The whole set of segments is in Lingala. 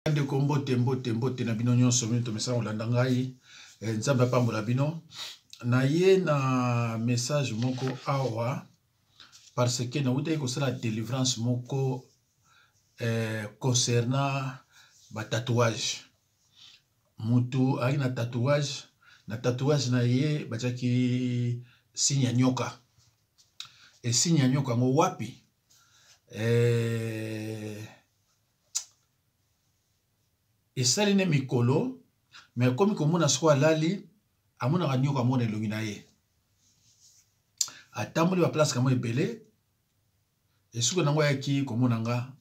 Ndeko, mbote, mbote, mbote na bino nyonso bino tomesana kolanda ngai. Nzambe apambola bino. Naye na message moko awa parce que nawutaki kosala délivrance moko concernant batatouage. Mutu ayaki na tatouage, na tatouage na ye batiaki signe ya nyoka. E signe ya nyoka yango wapi? Esali ne mikolo me akomi komona soko alali, amonaka nyoka moko na elongi na ye. Atamboli baplace kamo ebele, esuka nango ayaki komona nga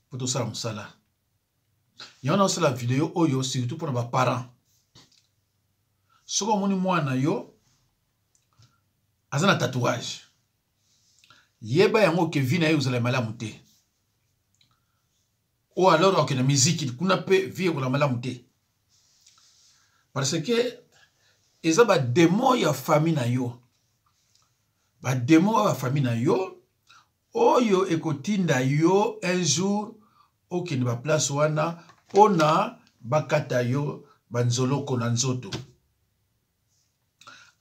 mpo tosala mosala yango. Naosala video oyo surtout mpona baparent. Soki omoni mwana yo aza na tatouage, yeba yango ke vie na ye ozala malamu te. O alors akende miziki kuna mpe vie ekola malamu te, parce que eza bademo ya famille na yo, bademo ya bafamille na yo oyo ekotinda yo un jour okende baplace wana mpona bakata yo banzoloko na nzoto.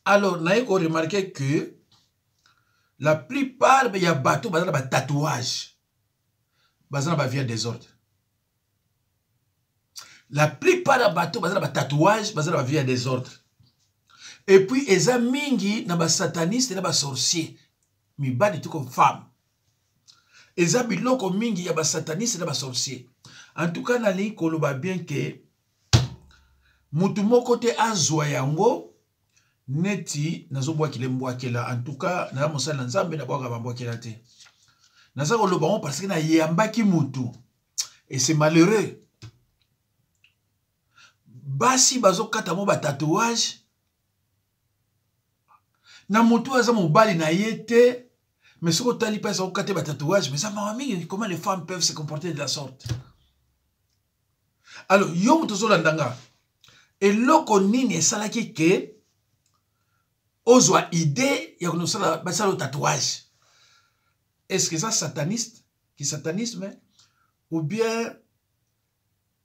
Alors naye koremarquer que la plupart ya bato baza na batatouage baza na bavie ya désordre. La plupart ya bato baza na batatouage baza na bavie ya désordre. Et puis eza mingi na basataniste na basorcier, mibali tout comme femme. Eza biloko mingi ya basataniste na basorcier. En tout cas, nalingi koloba bien ke mutu moko te azwa yango neti nazobwakela mbwakela. En tout cas, naza mosali na Nzambe, nabwaka bambwakela te. Naza koloba ngo parce que nayambaki mutu et c'est malheureux. Basi bazokata mo batatouage na motu aza mobali na ye te, mais soki otali mpe aza kokata batatouage. Mais eza mawa mingi, comment les femmes peuvent se comporter de la sorte? Alors yo moto ozolanda nga, eloko nini esalaki ke ozwa idée ya kosala basala tatouage? Est ce que eza sataniste ki satanisme ou bien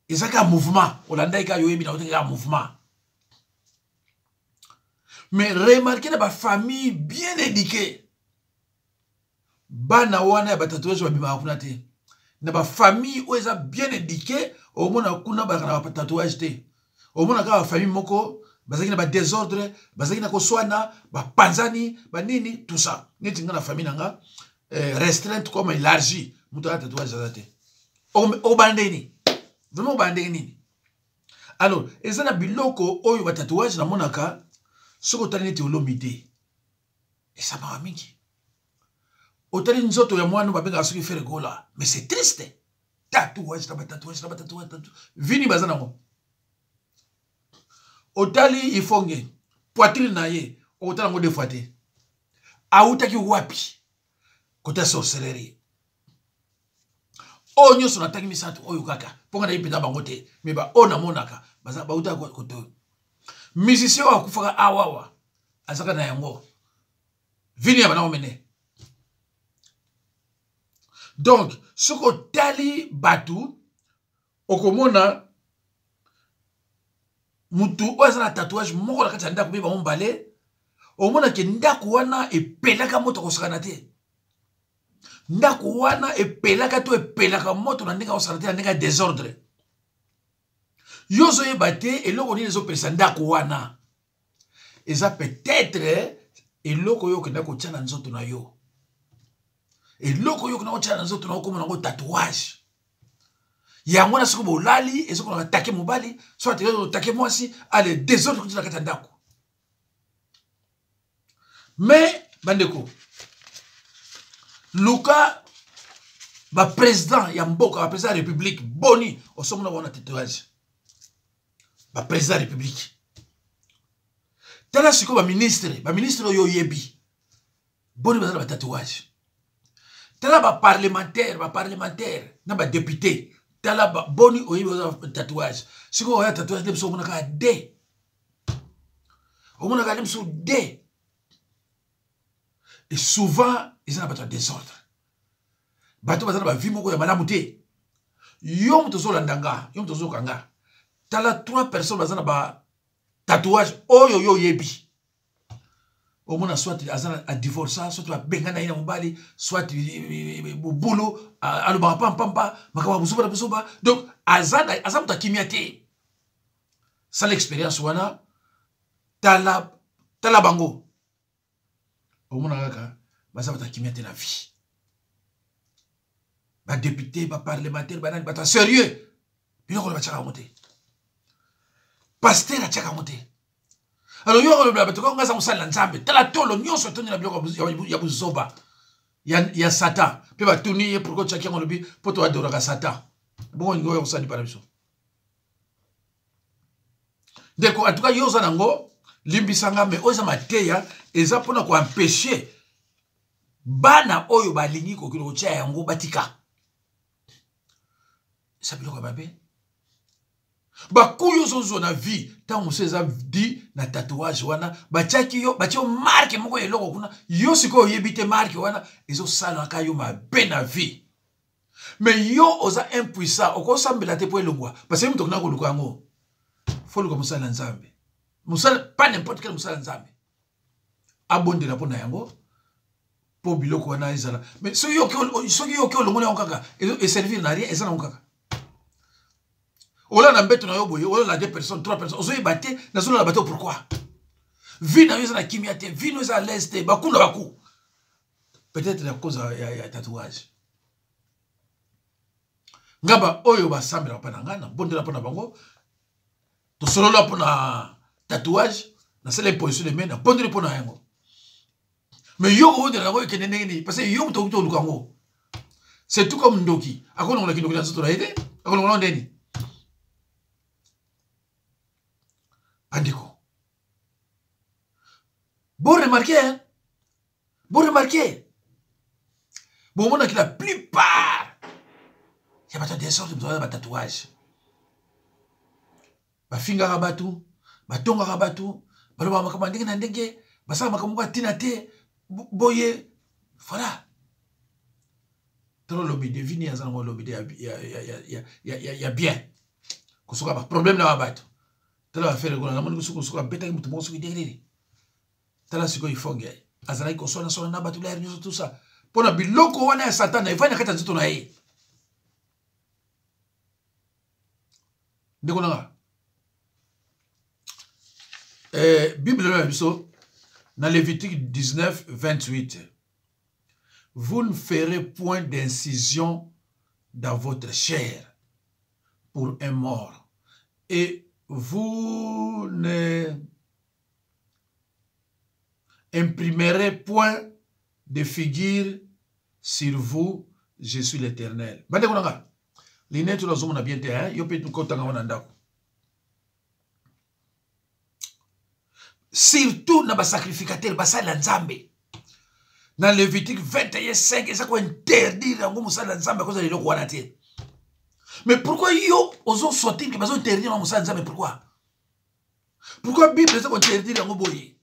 eza kaka mouvement olandaki kaka, yoyebi na otaki kaka mouvement? Mais remarque, na bafamille bien éduquée, bana wana ya batatouage babimaka kuna te. Na bafamille oyo eza bien éduqué, omona kuna bazalaka na batatouage te. Omona kaka bafamille moko bazalaki na badésordre, bazalaki na koswana, bapanzani, banini, tout ça. Neti nga na famille na nga, restreinte comme élargie, moto aya tatouage aza te. Obanda ndenge nini? Vraiment, obanda ndenge nini? Alors eza na biloko oyo batatouage namonaka, soki otali neti olombi te, esamaka mingi. Otali nzoto ya mwana babengaka soki Ferre Gola, mais c'est triste, tatouage na batatouage na batatouage vini baza nango. Otali Ifonge, poitrine na ye okotala yango deux fois te. Awutaki wapi? Kota sorcellerie oyo nyonso natangi misato oyo kaka mpo nga nayebi mpenza bango te, me baoyo namonaka bautaka kote oyo. Musicien oyo akufaka awawa azalaka na yango vini ya banango mene. Donc soki otali bato, okomona mutu oyo aza na tatouage moko na kati ya ndako mpe bango mbale, omonake ndako wana epelaka moto akosakana te. Ndako wana epelaka to epelaka moto na ndenge akosakana te, na ndenge ya désordre. Yo ozoyeba te eloko nini ezopelisa ndako wana. Eza peut-être eloko oyo okenda kotia na nzoto na yo, eloko oyo okenda kotia na nzoto na yo komona yango tatouage. Yango wana soki bolali, ezokonaka atake mobali, soki atake mwasi, ale désordre kuti na kati ya ndako. Mais bandeko, luka baprésident ya mboka, baprésident ya république, boni osomona wana tatouage? Baprésident ya république, tala sikoyo baministre, baministre oyo oyebi, boni baza na batatouage? Tala baparlementaire, baparlementaire na badéputé, tala boni oyebi baza tatouage? Sikoyo oya tatouage nde biso omonaka de, omonaka nde biso de. Et souvent eza na bato ya désordre, bato baza na bavie moko ya malamu te. Yo moto ozolanda nga, yo moto ozoyoka nga, tala trois personnes baza na ba tatouage oyo yo oyebi. Omona soit aza a divorça, soit babengana ye na mobali, soit bobulu, alobaka pampampa makambo ya buzoba na buzoba. Donc aza aza moto akimia te. Sala expérience wana, tala tala bango, omona kaka baza bato ya kimia te na vie. Badepute, baparlementaire, banani, bato ya sérieux, biloko wana batiaka yango te. Paster atiaka yango te. Alors yo olobela bato kaka, aza mosali na Nzambe, tala tolo nyonso etondi na biloko ya buzoba ya Satan. Mpe batuni ye: "Pourquoi otiaki yango?" Olobi: "Mpo toadoraka Satan." Bongo olingi oya kosala lipa na biso? Ndeko, en tout cas yo oza nango, limbisanga, mais oyo eza mateya, eza mpona koempêcher bana oyo balingi kokende kotia yango batika. Eza biloko ya mabe. Bakuyi ozozwa na vie, ntango mosusu eza di na tatouage wana batiaki yo, batie yo marque moko ya eloko kuna. Yo sikoyo oyebi te, marque wana ezosalaka yo mabe na vie, mais yo oza impuissant, okosambela te mpo elongwa, parce que moto okenda koluka yango. Faut luka mosala na Nzambe, mosala, pas n'importe quel mosala ya Nzambe, abondela mpo na yango, mpo biloko wana ezala. Mais soki yoki olongoli yango kaka, eservir na rien, eza nango kaka. Olala na mbeto na yo boye, olala deux personnes, trois personnes, ozoyeba te nazolala bato pourquoi. Vie na yo eza na kimia te, vie no eza à l'aise te, baku na baku, peut-être ya cause ya tatouage. Nga ba oyo basambelaka mpa na nga, nabondela mpo na bango, tosolola mpo na tatouage, nasala imposition de main, nabondeli mpo na yango. Mais yo kobondela yango ekende ndenge nini? Parce que yo moto okoki toluka yango. C'est tout comme ndoki, akolongola kindoki na nzoto na ye te, akolongola ndeni? Bandeko, bo remarquer, bo remarquer, bomonaki la plupart ya bato ya désordre, moto aza batatouage, bafingaka bato, batongaka bato, balobaka makambo ya ndenge na ndenge, basala makambo moko ya ntina te boye. Voilà, tala olobi devini aza nango, olobi te ya bien kosoka baproblème na ba bato. Tala bafere kuna, namoni soki soki abetaki moto moko, soki ndenge nini. Tala sikoyo ifonge azalaki koswanaswana na bato lere nyonso, tout ça mpo na biloko wana ya Satana efandi na kati ya nzoto na ye. Ndeko nanga, Bible na biso na Lévitique 19 28: "Vous ne ferez point d'incision dans votre chair pour un mort et vous ne imprimerez point de figure sur vous. Je suis l'Éternel." Bandeko nanga, lunettes nazomona bien te, hein? Yo mpe kotanga wana ndako, surtout na basacrificateur, basali na Nzambe. Na Lévitique 21 5 eza kointerdire yango. Mosali na Nzambe akozala eloko wana te. Mais pourquoi yo ozosortir ke bazointerdire yango mosali na Nzambe? Pourquoi? Pourquoi Bible eza kointerdire yango boye?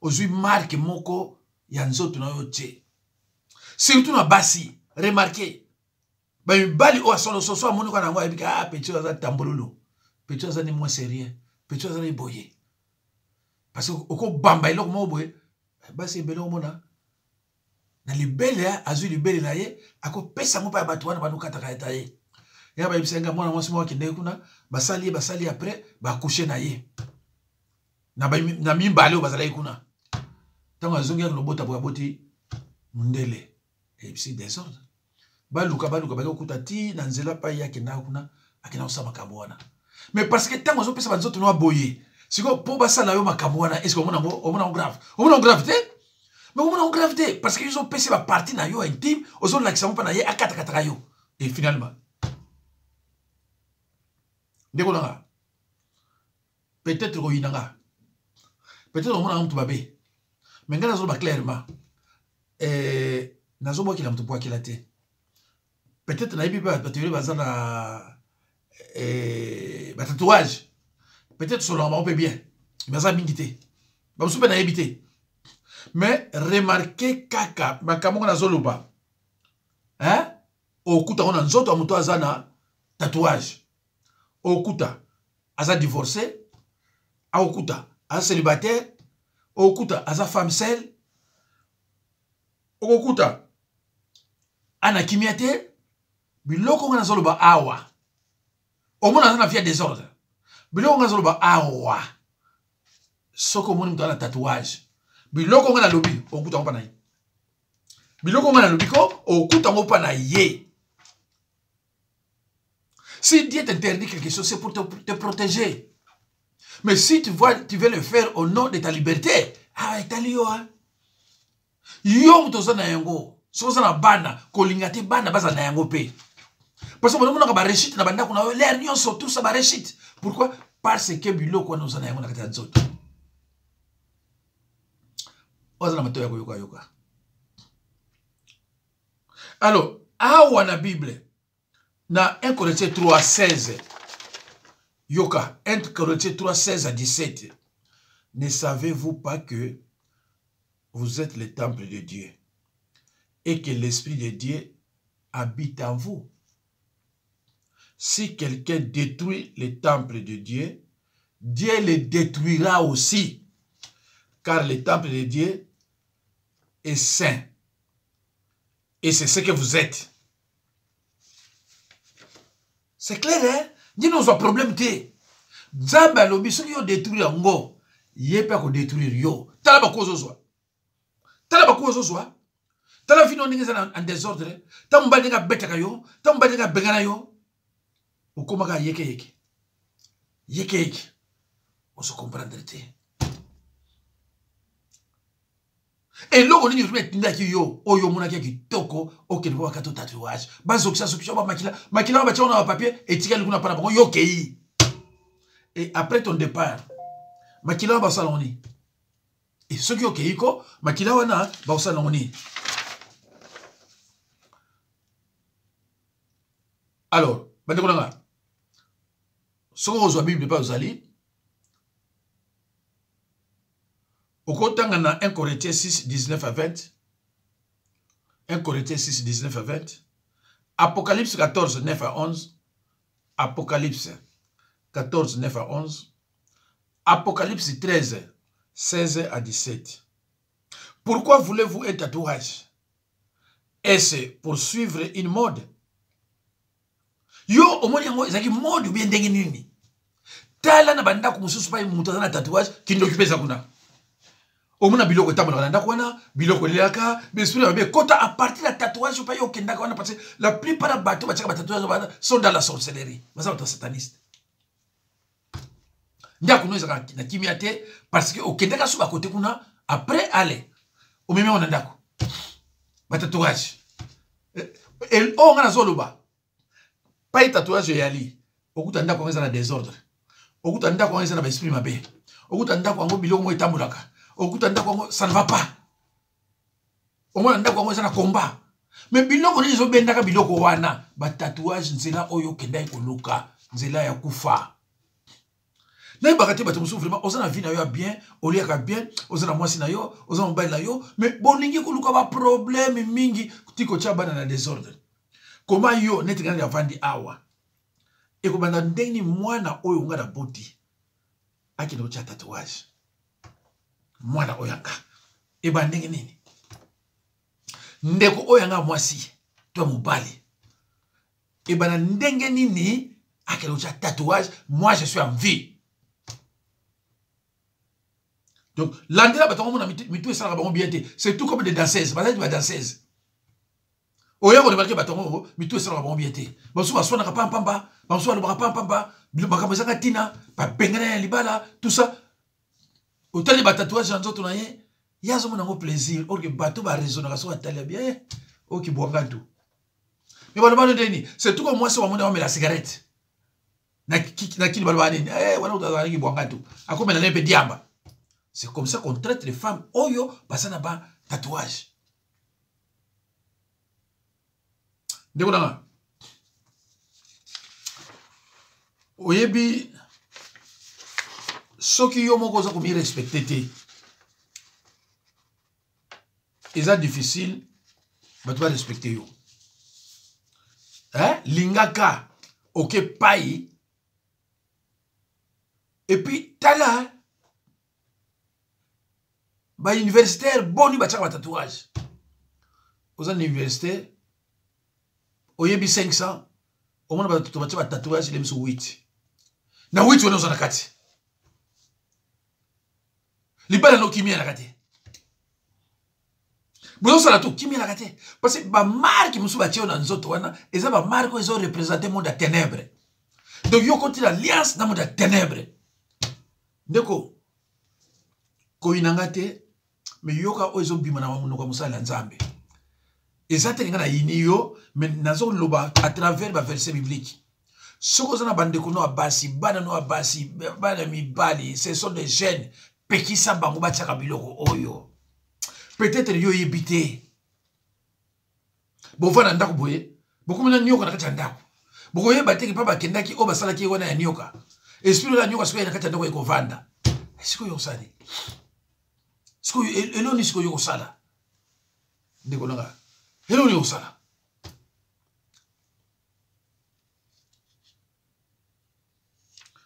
Ozwi marque moko ya nzoto na yo tie, surtout na basi. Remarque, bamibali oyo asolososo amoni kaka nango, ayebi ka: "Ah, petit oyo aza tambololo, petit oyo aza ni moins sérieux, petit oyo aza ni boye." Parce que okobamba eloko moko boye, basi ebele omona na libele, azwi libele na ye, akopesa yango mpa ya bato wana banokataka eta ye. Ya bayebisa nga, mwana mwasi moko akendeki kuna, basali ye, basali, après bacoucher na ye na mibale oyo bazalaki kuna. Ntango azongi yaka lobota boye, aboti mondele. Eyebisi désordre, baluka, baluka, baki kokuta ti na nzela pai ye akendaka kuna, akenda kosala makambo wana. Mais parce que ntango azopesa banzoto no boye sikoyo mpo basala yo makambo wana, est ce omona yango, omona yango grave? Omona yango grave te. Mais omona yango grave te parce que yo ozopesa bapartie na yo intime, ozolakisa yango mpa na ye, akatakataka yo. Et finalement, ndeko nanga, peut-être koyina nga, peut-être omonaka moto mabe, mais ngai nazoloba clairement, nazobwakela moto bwakela te. Peut-être nayebi mpe bato ebele baza na batatouage, peut-être solonga bango mpe bien, baza mingi te, bamosusu mpe nayebi te. Mais remarque kaka makambo ngo nazoloba, hein? Okuta yango na nzoto ya moto aza na tatouage. Okuta aza divorcé, akokuta aza célibataire, okuta aza femme seule, okokuta ana kimia te. Biloko nga nazoloba awa, omona aza na vie ya désordre. Biloko nga nazoloba awa, soki omoni moto aza na tatouage, biloko nga nalobi okuta yango mpa na ye. Biloko nga nalobi ko okuta yango mpa na ye. Si Dieu t'interdit quelque chose, c'est pour te protéger. Mais si tu vois, tu veux le faire au nom de ta liberté, ah, etali yo, hein. Yo moto oza na yango, soki oza na bana, kolinga te bana baza na yango pe. Parce que bonomonaka ba rechute na bandako na yo, l'air nyonso, tout ça ba rechute. Pourquoi? Parce que biloko wana oza na yango na kati ya nzoto. Oza na matoyi ya koyoka yoka. Alors, awa na Bible, na 1 Corinthiens 3, 16, yoka, 1 Corinthiens 3, 16 à 17, ne savez-vous pas que vous êtes le temple de Dieu et que l'Esprit de Dieu habite en vous? Si quelqu'un détruit le temple de Dieu, Dieu le détruira aussi, car le temple de Dieu est saint. Et c'est ce que vous êtes. C'est clair, hein? Nini ozwa problème te. Nzambe alobi soki yo détruire yango, ye pe ako détruire yo. Tala baku ozozwa. Tala baku ozozwa. Tala vino ndenge eza en désordre. Tala mobali ndenge abetaka yo, tala mobali ndenge abengana yo. Okomaka yeke yeke. Yeke yeke. Ozo comprendre te. Eloko nini vraiment etindaki yo oyo omonaki ya kitoko okende mpo bakata tatouage, bazokisa zokisa ba makila makila wana batia na ba papier etikali kuna pana bango, yo okei. Et après ton départ, makila wana basala yango nini? Et soki okei ko makila wana bakosala yango nini? Alors bandeko na nga, soki okozwa Bible mpe ozali okotanga na 1 Corinthiens 6, 19 à 20, 1 Corinthiens 6, 19 à 20, Apocalypse 14, 9 à 11, Apocalypse 14, 9 à 11, Apocalypse 13, 16 à 17. Pourquoi voulez-vous un tatouage? Est-ce pour suivre une mode? Yo omoni yango ezalaki mode ou bien ndenge nini? Tala na bandako mosusu pai moto aza na tatouage, kindoki mpe eza kuna. Omona biloko etambolaka na ndako wana, biloko elelaka, l'esprit mabe ekota à partir ya tatouage pai okendaka wana, parce que la plupart ya bato batiaka ba tatouage wana sont dans la sorcellerie, baza bato ya sataniste. Ndako no ezalaka na kimia te parce que okendaka so bakote kuna, après ale omemi yango na ndako ba tatouage. Oyo nga nazoloba pai tatouage eyali, okuta ndako yango eza na désordre, okuta ndako yango eza na ba esprit mabe, okuta ndako yango biloko moko etambolaka, okuta ndako yango ça ne va pas, omona ndako yango eza na combat. Mais biloko nini ezobendaka biloko wana? Ba tatouage, nzela oyo okendaki koluka, nzela ya kufa. Nayebaka te bato mosusu vraiment oza na vie na yo ya bien, oliaka bien, oza na mwasi na yo, oza na mobali na yo, mais bolingi koluka ba problème mingi ti kotia bana na désordre. Koma yo neti ngai navandi awa, ekobanda ndenge nini mwana oyo ngai naboti akende kotia tatouage? Mwana oyo anga ebanda ndenge nini? Ndeko oyo anga mwasi to ya mobali ebanda ndenge nini akende kotia tatouage? Moi je suis en vie. Donc landela bato yango mona mitu esalaka bango bien te, c'est tout comme des danseuses, bazali ba danseuses. Oya koremarke bato yango mitu esalaka bango bien te, bamosusu baswanaka pampamba, bamosusu balobaka pampamba, makambo ezanga ntina, babengana ya libala, tout ça. Otali ba tatouage na nzoto na ye, ye azomona yango plaisir, or que bato ba raisonnaka soki atali ya bien, oyo kibwanga ntu. Mais baloba no ndeni, surtout ko mwasi wamoni amela cigarette na kini, baloba nini? Wana kutu azalaki kibwanga ntu, akomela naye mpe diamba. C'est comme ça qu'on traite les femmes oyo baza na ba tatouage. Ndeko nanga, oyebi soki yo moko oza komi respecte te, eza difficile bato ba respecte yo. lingaka oke pai et puis tala bauniversitaire boni batiaka batatouage. Oza na université, oyebi 500, omona bato batia batatouage le miso 8 na 8 wana oza na kati libala no kimia elaka te, bozosala to kimia elaka te, parce que bamarke mosusu batie yo na nzoto wana eza bamarke oyo ezorepresente monde ya ténèbre. Donc yo okoti na alliance na monde ya ténèbre. Ndeko, koyina nga te, me yoka oyo ezobima na monoko ya mosali ya Nzambe. Eza te nga nayini yo, me nazoloba à travers baverset biblique. Soki oza na bandeko no ya basi, bana no ya basi, bana mibali, ce sont des jeunes, pekisa bango batiaka biloko oyo. Peut-être yo oyebi te, bovanda ndako boye, bokomi na nioka na kati ya ndako, bokoyeba te mpa bakendaki oyo basalaki wana ya nioka, esprit ya nioka sikoyo na kati ya ndako ekovanda. Sikoyo osali sikoyo eloni, sikoyo kosala, ndeko nanga, eloni kosala.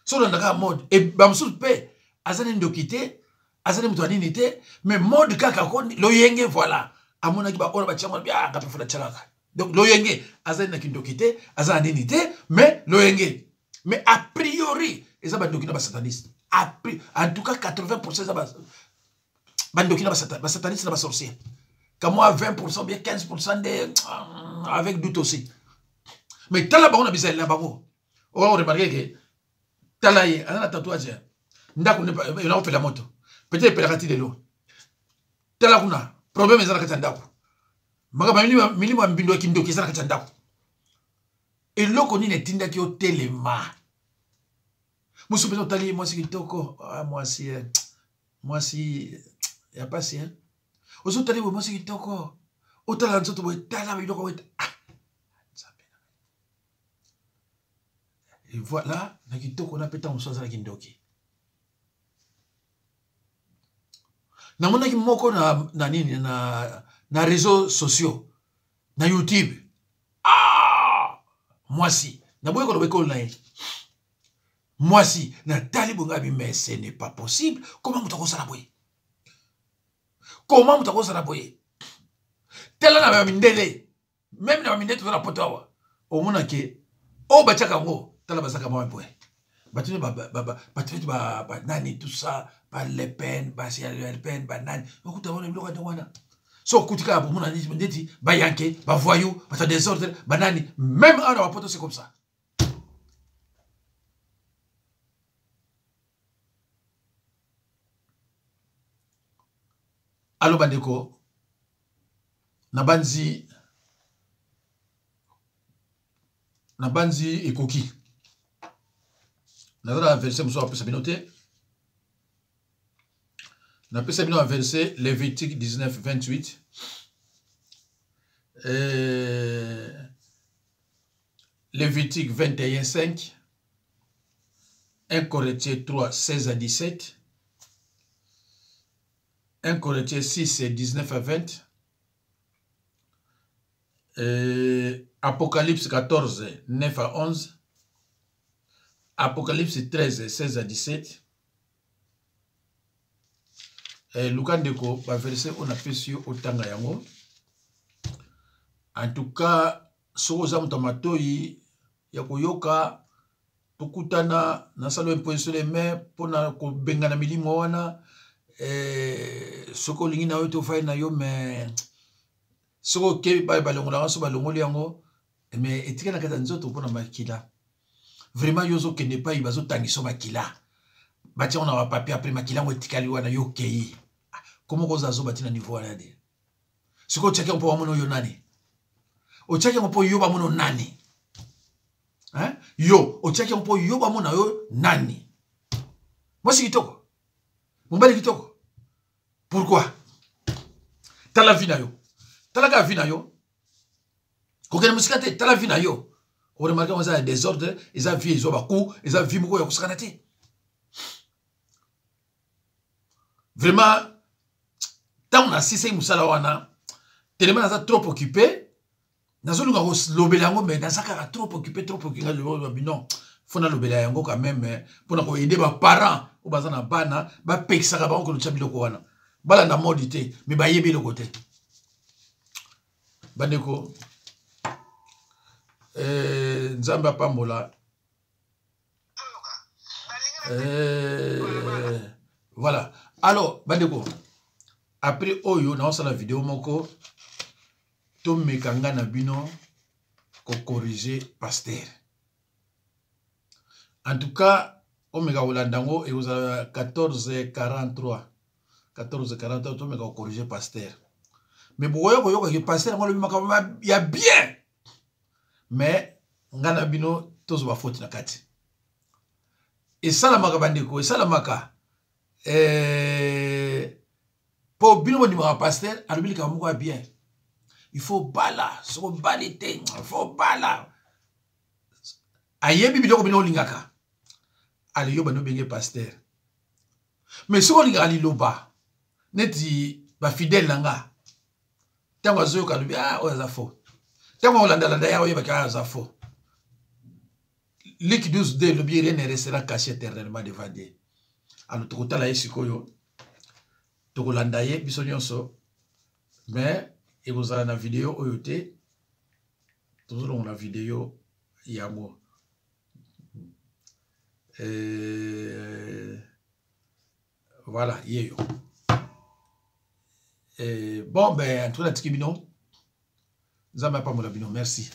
So olandaka mode e, bamosusu mpe aza ne ndoki te, aza ne moto ya nini te, mais mode kaka ko loyenge. Voilà, amonaki baoyo batiango bia nga mpe fona tiakaka. Donc loyenge, aza na kindoki te, aza na nini te, mais loyenge. Mais a priori eza bandoki na basataniste. En tout cas 80 eza bandoki na basataniste na basorcier, kamwa 20 bien 15 nde avec doute aussi. Mais tala bango na bizaleli na bango, oyo oremarke ke tala ye aza na tatouage, ndako ena kopela moto, peut-être epelaka ti lelo. Tala kuna, problème eza na kati ya ndako, makambo milimo ya mbindo ya kindoki eza na kati ya ndako. Eloko nini etindaki yo telema? Mosusu mpenza otali mwasi kitoko, ah, mwasi eh, mwasi ya pasi eh. Ozotali boye mwasi kitoko, otala nzoto boye, tala biloko boye, ah, Nzambe. Et voilà, na kitoko na peta mosusu azalaki ndoki. Namonaki moko na, na nini na, na réseaux sociaux, na YouTube. Ah! Mwasi naboyi koloba ekolo na ye, mwasi natali bonga bi, mais ce n'est pas possible. Comment moto akosala boye? Comment moto akosala boye? Tala na bamindele, meme na bamindele toza na poto awa, omona ke oyo batiaka yango, tala bazaka mwa boye, bato neti banani, tout ça, ba Le Pen, basi ya Le Pen, banani, okuta wana biloko ndenge wana. So okuti kaka bomona neti bayanke, bavoyou, bato ya désordre, banani, même awa na bapoto c'est comme ça. Alo bandeko, nabanzi ekoki. Naza na verset mosusu apesa bino te. Napesa bino verset Lévitique 19 28, Lévitique 21 5, 1 Corinthiens 3 16 à 17, 1 Corinthiens 6 19 à 20, Apocalypse 14 9 à 11, Apocalypse 13 16 à 17. Luka ndeko baverse oyo napesi yo, otanga yango. En tout cas, soki oza moto ya matoi ya koyoka, tokutana nasala imposition de main mpona kobengana milimo wana. Soki olingi na yo te, ofai na yo, mais soki okebi balongolaka, so balongoli yango, mais etikali na kati ya nzoto mpona makila. Vraiment, yo ozokende epai bazotangisa makila, batia yango na bapapier, après makila yango etikali wana, yo okei komo kozala zoba ntina niveau wana de. Sikoyo otiaki yango mpo bamona oyo nani? Otiaki yango mpo yo bamona nani? Hein? Yo otiaki yango mpo yo bamona yo nani? Mwasi kitoko, mobali kitoko, pourquoi? Tala vi na yo, tala kaka vi na yo, kokende mosika te, tala vi na yo, oremarke yango eza ya désordre, eza vie ezwa bacoup, eza vie moko ya kosakana te. Vraiment, ntango nasisaki mosala wana, telema naza trop occupé. Nazolinga kolobela yango, mais naza kaka trop occupé, trop occupé. Non, faut nalobela yango quand même mpona koaider baparent oyo baza na bana, bapekisaka bango kolotya biloko wana. Balanda mode te, mais bayebi eloko te. Bandeko, Nzambe apambola. Voilà. Alors bandeko, après oyo naosala video moko, tomeka nga na bino kocorriger pasteur. En tout cas, omeka kolanda yango, ekozala 14:43, 14:43. Tomeka kocorriger pasteur, mais bokoya koyokaki pasteur yango alobi makambo ya bien, mais nga na bino tozwa bafaute na kati. Esalamaka, bandeko, esalamaka. Mpo bino bondimaka pasteur alobi likambo moko ya bien: il faut bala, soki obali te, il faut bala. Ayebi biloko bino olingaka. Ale, yo bandi obenge pasteur, mais soki olingaka liloba neti bafidèle na nga, ntango azoyoka, alobi: "Ah, oyo aza faux." Ntango akolandalanda ya oyebaki: "Ah, aza faux." Luc 12 2 elobi: "Rien ne restera caché éternellement devant Dieu." Alors tokotala ye sikoyo, tokolanda ye biso nyonso, mais ekozala na video oyo te. Tozolongola video yango. Voilà, yeyo. Bon ben, en tout cas, natiki bino. Nzambe apambola bino. Merci.